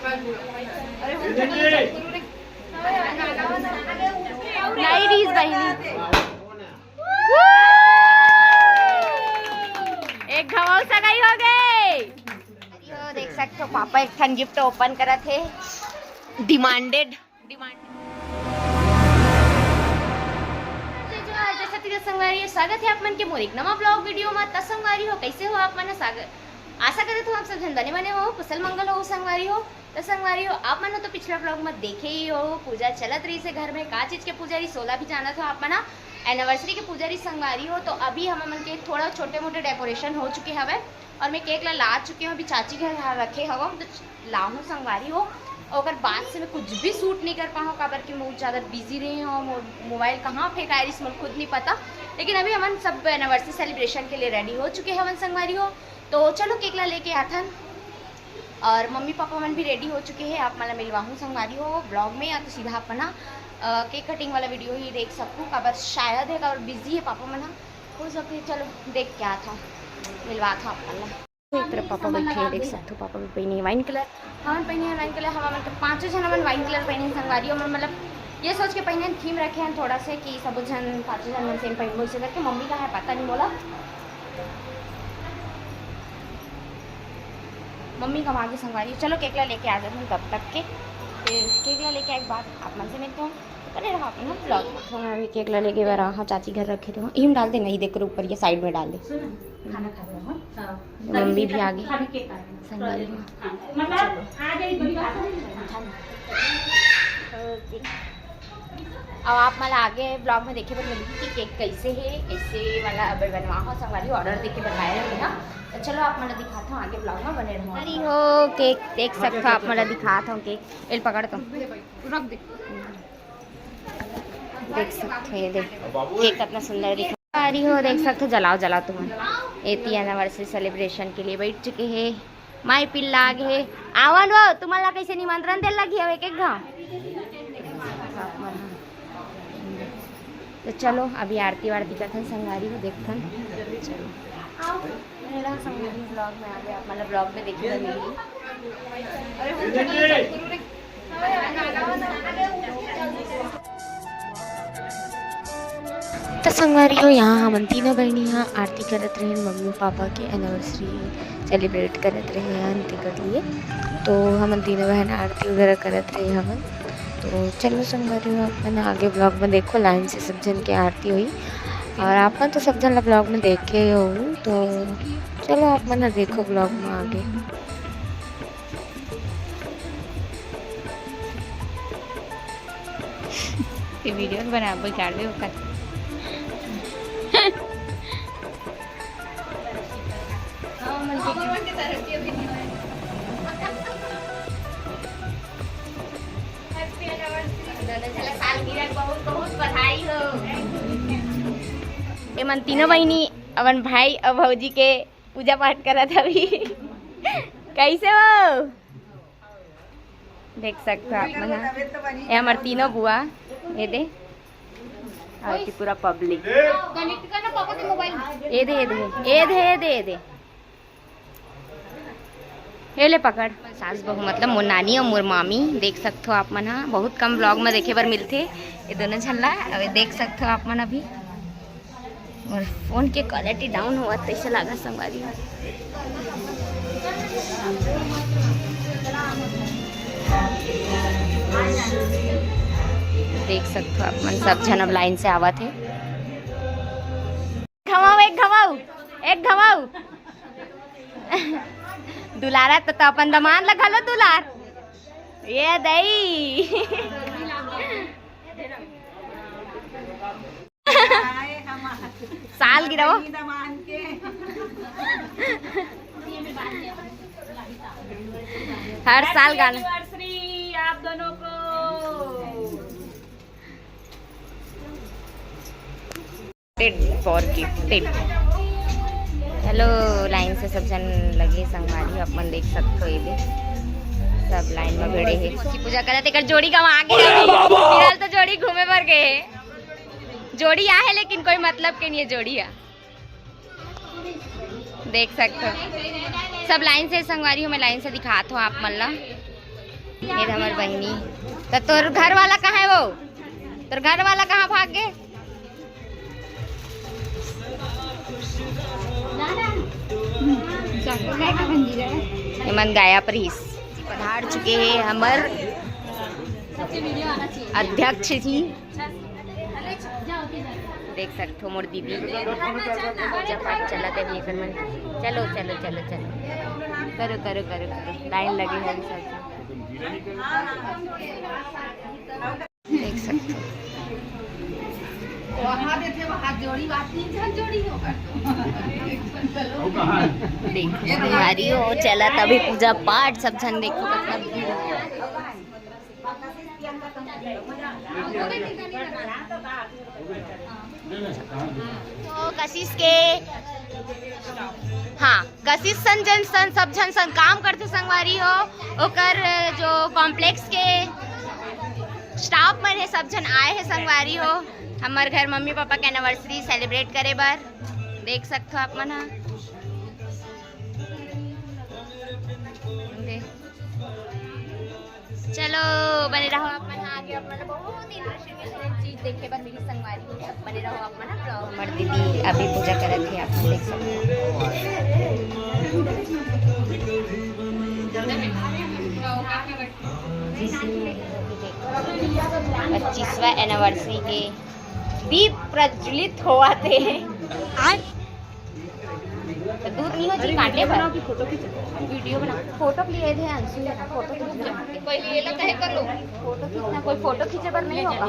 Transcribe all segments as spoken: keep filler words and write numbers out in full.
नहीं रहीस बहिनी। एक घमाऊ सगाई हो गए। यो देख सकते हो, पापा एक ठन गिफ्ट ओपन करत हे। Demanded, demanded. जय जोहार, जय छत्तीसगढ़ संगवारी हो, स्वागत है आप मन के मोर एक नवा ब्लॉग वीडियो में। त संगवारी हो, कैसे हो आप मन? स्वागत, आशा करत हो आप सब झन बने बने हो, कुशल मंगल हो संगवारी हो। त संगवारी हो, आप मन तो पिछला ब्लॉग में देखे ही हो, पूजा चलत रहिस हे घर में। का चीज के पूजा रहिस, ओला भी जानत हो आप मन, एनिवर्सरी के पूजा रहिस संगवारी हो। तो अभी हम मन के थोड़ा छोटे मोटे डेकोरेशन हो चुके हवे और मैं केक ला ला चुके हूँ, अभी चाची घर रखे हवम, तो लाहूँ संगवारी हो। ओकर बाद से मैं कुछ भी शूट नहीं कर पाऊँ, काबर कि मैं बहुत ज़्यादा बिजी रही हूँ, मो-, मोबाइल कहाँ फेंकाए रहिस, मोला खुद नहीं पता। लेकिन अभी हमन सब एनिवर्सरी सेलिब्रेशन के लिए रेडी हो चुके हवन संगवारी हो। तो चलो केक ला लेके आथन। और मम्मी पापा मन भी रेडी हो चुके हैं, आप मन ला मिलवाहूँ संगवारी हो ब्लॉग में, या तो सीधा अपना केक कटिंग वाला वीडियो ही देख सकूँ, काबर शायद है, काबर बिजी है पापा मन ह। हो सकते, चलो देख के आथन, मिलवाथन आप मन ला। एक तरफ पापा बैठे हैं, देख सकते हो, पापा भी पहने हैं वाइन कलर, हमन पहने हैं वाइन कलर, हमन मतलब पाँचों जन हमन वाइन कलर पहने हैं संगवारी हो। हमन मतलब ये सोच के पहने हैं, थीम रखे हैं थोड़ा से कि सब जन, पाँचों जन मन सेम पहनबो, इसे करके। मम्मी कहाँ है पता नहीं मोला, मम्मी कमा के संगवारी। चलो केक ला लेके आ जाते हैं तब तक के, फिर केक ला लेके आए के बाद आप मन से मिलते हैं। तो बने रहो आप ना ब्लॉग में। हाँ, अभी केक ला लेके बर हाँ चाची घर रखे थे, इही में डाल दे, नहीं देख ऊपर, ये साइड में डाल दे। खाना खा रहे हो? हाँ। मम्मी भी आ गई। खाने के कारण। संगवारी हो। हाँ, मतलब आ गई बड़ी बात है। अब आप मन ला आगे ब्लॉग में देखे बर मिलही कि केक कैसे है, कैसे वाला अब बनवा हो संगवारी, ऑर्डर देके बनवाए रहे ना। तो चलो आप मन ला दिखाता हूँ आगे ब्लॉग में, बने रहो। अरे हो केक देख सकते हो, आप मन ला दिखाता हूँ केक, एल पकड़ तो रख दे। देख सकते हो ये देख केक कितना सुंदर दिखा रही हो, देख सकते हो, जलाओ जलाओ तुमन। एती एनिवर्सरी सेलिब्रेशन के लिए बैठ चुके हैं। माई पिल्ला आगे हे। आवन वो, तुमन ला कैसे निमंत्रण दे लगी अब एक एक घाव। तो चलो अभी आरती वारती करथन संगवारी हो, देखथन। चलो मेरा संगवारी ब्लॉग में आ गया, मतलब ब्लॉग में देखने मिली। तो संगवारी हो, यहाँ हमन तीनों बहिनी हा आरती करत रहिन, मम्मी पापा के एनिवर्सरी सेलिब्रेट करत रहे हन तेकर लिए। तो हमन तीनों बहन आरती वगैरह करत रहे हमन। तो चलो संगवारी हो, आप मन आगे ब्लॉग में देखो, लाइन से सब जन के आरती हुई और आप मन तो सब जन ला ब्लॉग में देखे हो। तो चलो आप मन ह देखो ब्लॉग में आगे। ये वीडियो बनाबो, काटबे ओकर। सालगिरह बहुत बहुत बधाई हो। एमन तीनों बहिनी अपन भाई और भौजी के पूजा पाठ करत हवी। कैसे हो? देख सकते हो आप मन ह। ये हमर तीनों बुआ, ये दे। और ये पूरा पब्लिक। ये दे, ये दे, ये दे, ये दे, ये दे। ये ले पकड़। सास बहू मतलब मोर नानी और मोर मामी, देख सकते हो आप मन ह। बहुत कम ब्लॉग में देखे बर मिलथे ये दोनों झन ला। अब देख सकते हो आप मन अभी। और फोन के क्वालिटी डाउन हुआ तैसे लागा संगवारी हो। देख सकते हो आप मन, सब झन अब लाइन से आवत हे। घमाओ, एक घमाओ, एक घमाओ। दुलारा तो, तो अपन दमान ला घलो दुलार। ये दई। साल गिरहो। हर साल गाना। एनिवर्सरी आप दोनों को। Ted for gifted. चलो लाइन से सब झन लगे संगवारी, अपन देख सकते हो ये भी सब लाइन में भिड़े हे। पूजा करत एकर जोड़ी गवा आगे। फिलहाल तो जोड़ी घूमे बर गए हे। जोड़ी आहे लेकिन कोई मतलब के नहीं है जोड़ी है। देख सकते हो सब लाइन से संगवारी हो, मैं लाइन से दिखात हूँ आप मन ला। ये हमर बहिनी। त तोर घर वाला कहाँ है वो? तोर घर वाला कहाँ भाग गे? एमन गायब रहिस। पधार चुके हैं हमर अध्यक्ष जी। देख सकथो मोर दीदी, पूजा पाठ चलत हे एकर मन। चलो, चलो, चलो, चलो, करो, करो, करो, करो, लाइन लगे हे अभी सब। देख सकथो। वहाँ देखे, वहाँ जोड़ी बात, तीन झन जोड़ी होकर। देखो, हमारी हो चलत अभी पूजा पाठ, सब झन देखो, मतलब। तो कशिश के, हाँ, कशिश संजन सन, सब झन सन काम करथे संगवारी हो। ओकर जो कॉम्प्लेक्स के स्टाफ मन हे, सब झन आए हे संगवारी हो, हमर घर मम्मी पापा के एनिवर्सरी सेलिब्रेट करे बर। देख सकथो आप मन ह। दे। चलो, बने रहो आप मन ह, आगे आप मन ल बहुत इंटरेस्टिंग चीज देखे बर मिली संगवारी हो। बने रहो आप मन ह। हमर दीदी अभी पूजा करत हे, आप मन देख सकते हो। पच्चीसवाँ एनिवर्सरी के दीप प्रज्वलित होवत हे। तो दूध नहीं हो जी काटे बर। वीडियो बना, फोटो के लिए थे अंशु, फोटो खींचना। पहले ये ला कहे कर लो। फोटो खींचना, कोई फोटो खींचे बर नहीं होगा।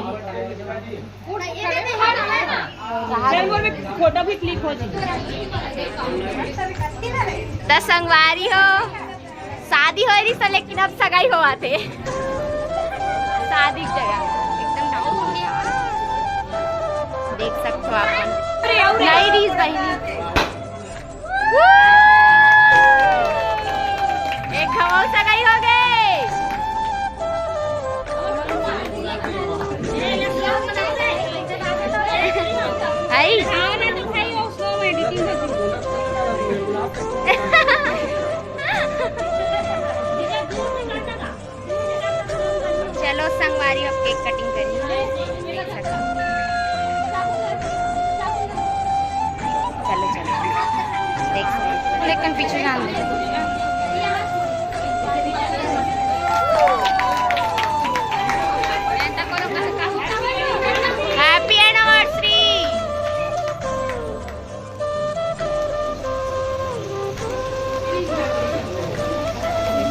चल, वो भी फोटो भी क्लिक हो जी। त संगवारी हो, शादी होय रहिस, लेकिन अब सगाई होवत हे। शादी के जगह एकदम डाउन हो गया। देख सकते हो आप मन। अरे, अरे। नहीं रहिस बहिनी। एक घाव सगाई हो गई। हाय। चलो संगवारी, अब केक कटिंग करी। चलो, चलो, देख, लेकिन पीछे जान दे। Happy anniversary.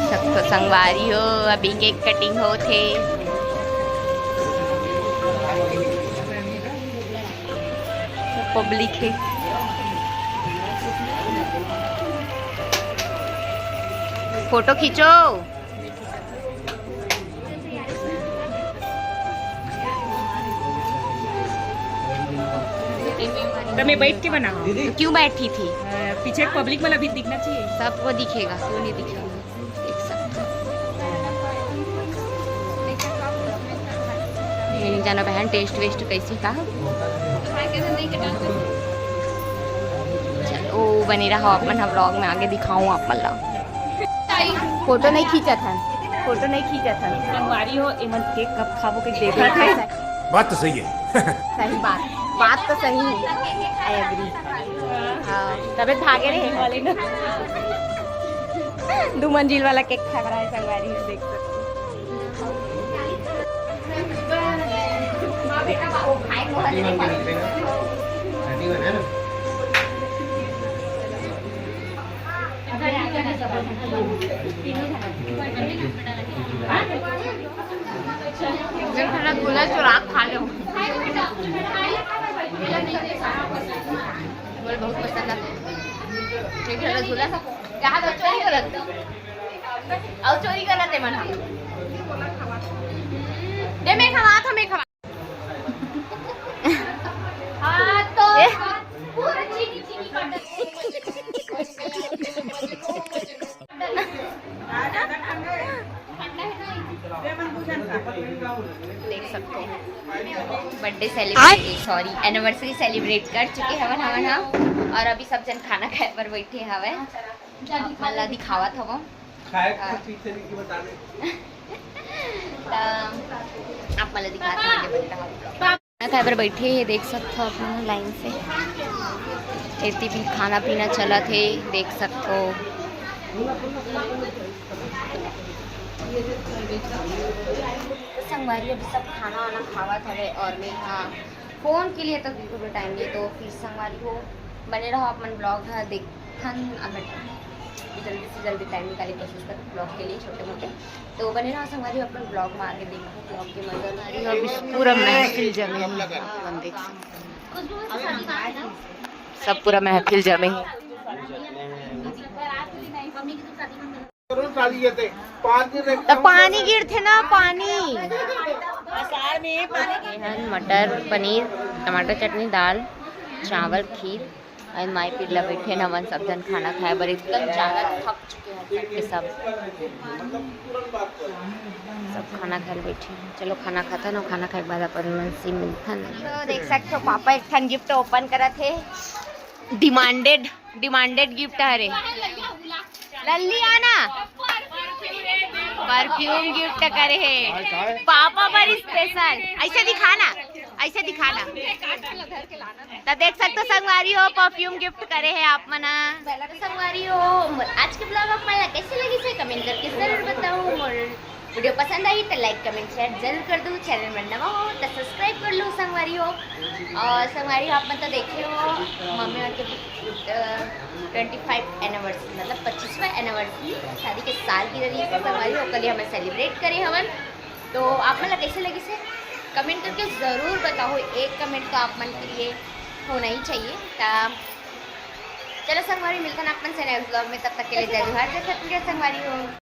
सब तो संगवारी हो, अभी केक कटिंग होत हे। पब्लिक हे। फोटो खींचो। तो मैं बैठ के बनाऊँ। क्यों बैठी थी? अ, पीछे पब्लिक वाला भी दिखना चाहिए। सबको दिखेगा, क्यों नहीं दिखेगा? एक साथ। ये नहीं जाना बहन, टेस्ट वेस्ट कैसे का? चलो, बने रहो आप मन, हम व्लॉग में आगे दिखाऊँ आप मन ला। फोटो नहीं खींचत हन, फोटो नहीं खींचत हन। संगवारी हो, एमन केक कब खाबो के देखत हे। बात तो सही है। सही बात, बात तो सही है। I agree। हाँ, तबे भागे रहे। वाले ना। दो मंजिल वाला केक खा रहा है संगवारी, देख सकते हो। मैं थोड़ा गोला चुरा खा लूं। मुझे बहुत पसंद है। एक थोड़ा गोला सा। कहाँ तो चोरी करत? और चोरी करत है मन। दे मैं खवा, था मैं खवा। हाँ, तो ए? पूरा चीनी, चीनी बटर। देख सकते हो, birthday celebrate, sorry, anniversary celebrate कर चुके हवन, हवन हम, और अभी सब जन खाना खाए बर बैठे हवे। मतलब दिखावत हवो। खाए के पीछे नहीं कि बता दे। वाला दिखात हन, ये बंदा ह। खाना खाए बर बैठे हे, देख सकथो आप मन लाइन से। एती भी खाना पीना चलत हे, देख सकथो। तो संगवारी अभी सब खाना वाना खावत हवे और मैं हा फोन के लिए तो बिल्कुल भी टाइम नहीं, तो फिर संगवारी हो बने रहो आप मन ब्लॉग ह देखथन, अगर जल्दी से जल्दी टाइम निकाले कोशिश कर ब्लॉग के लिए छोटे मोटे। तो बने रहो संगवारी अपन ब्लॉग में, आगे देखो ब्लॉग के मजा। अभी पूरा महफिल जमे हे, अपन देख सकते हैं। सब पूरा महफिल जमे हे। त पानी गिरथे ना, पानी। एहन मटर पनीर, टमाटर चटनी, दाल, चावल, खीर। अउ माई पिल्ला बैठे न, हमन सब झन खाना खाए बर एकदम ज्यादा थक चुके हैं, थक के सब, सब खाना खाए बर बैठे हैं। चलो खाना खाथन अउ खाना खाए के बाद अपन मन से मिलथन। तो देख सकते हो पापा एक ठन गिफ्ट ओपन करत हे, डिमांडेड, डिमांडेड गिफ्ट हरे। लल्ली आना, परफ्यूम गिफ्ट करे हे पापा बर स्पेशल। ऐसे दिखाना, ऐसे दिखाना। त देख सकते हो संगवारी हो, परफ्यूम गिफ्ट करे हे आप मन। तो संगवारी हो, आज के ब्लॉग आप मन ला कैसे लगिस हे कमेंट करके जरूर बताओ। मोर वीडियो पसंद आही तो लाइक कमेंट शेयर जरूर कर दो। चैनल में नवा हो तो सब्सक्राइब कर लो संगवारी हो। और संगवारी हो, आप मन तो देखे हो मम्मी मन के ट्वेंटी फाइव एनिवर्सरी, मतलब पच्चीसवाँ एनिवर्सरी, शादी के साल की रही संगवारी हो, कल हमन सेलिब्रेट करे हमन। तो आप मन ला कैसे लगिस हे कमेंट करके जरूर बताओ। एक कमेंट तो आप मन के लिए होना ही चाहिए। त चलो संगवारी, मिलथन आप मन से नेक्स्ट ब्लॉग में, तब तक के लिए जय जोहार, जय छत्तीसगढ़ संगवारी हो।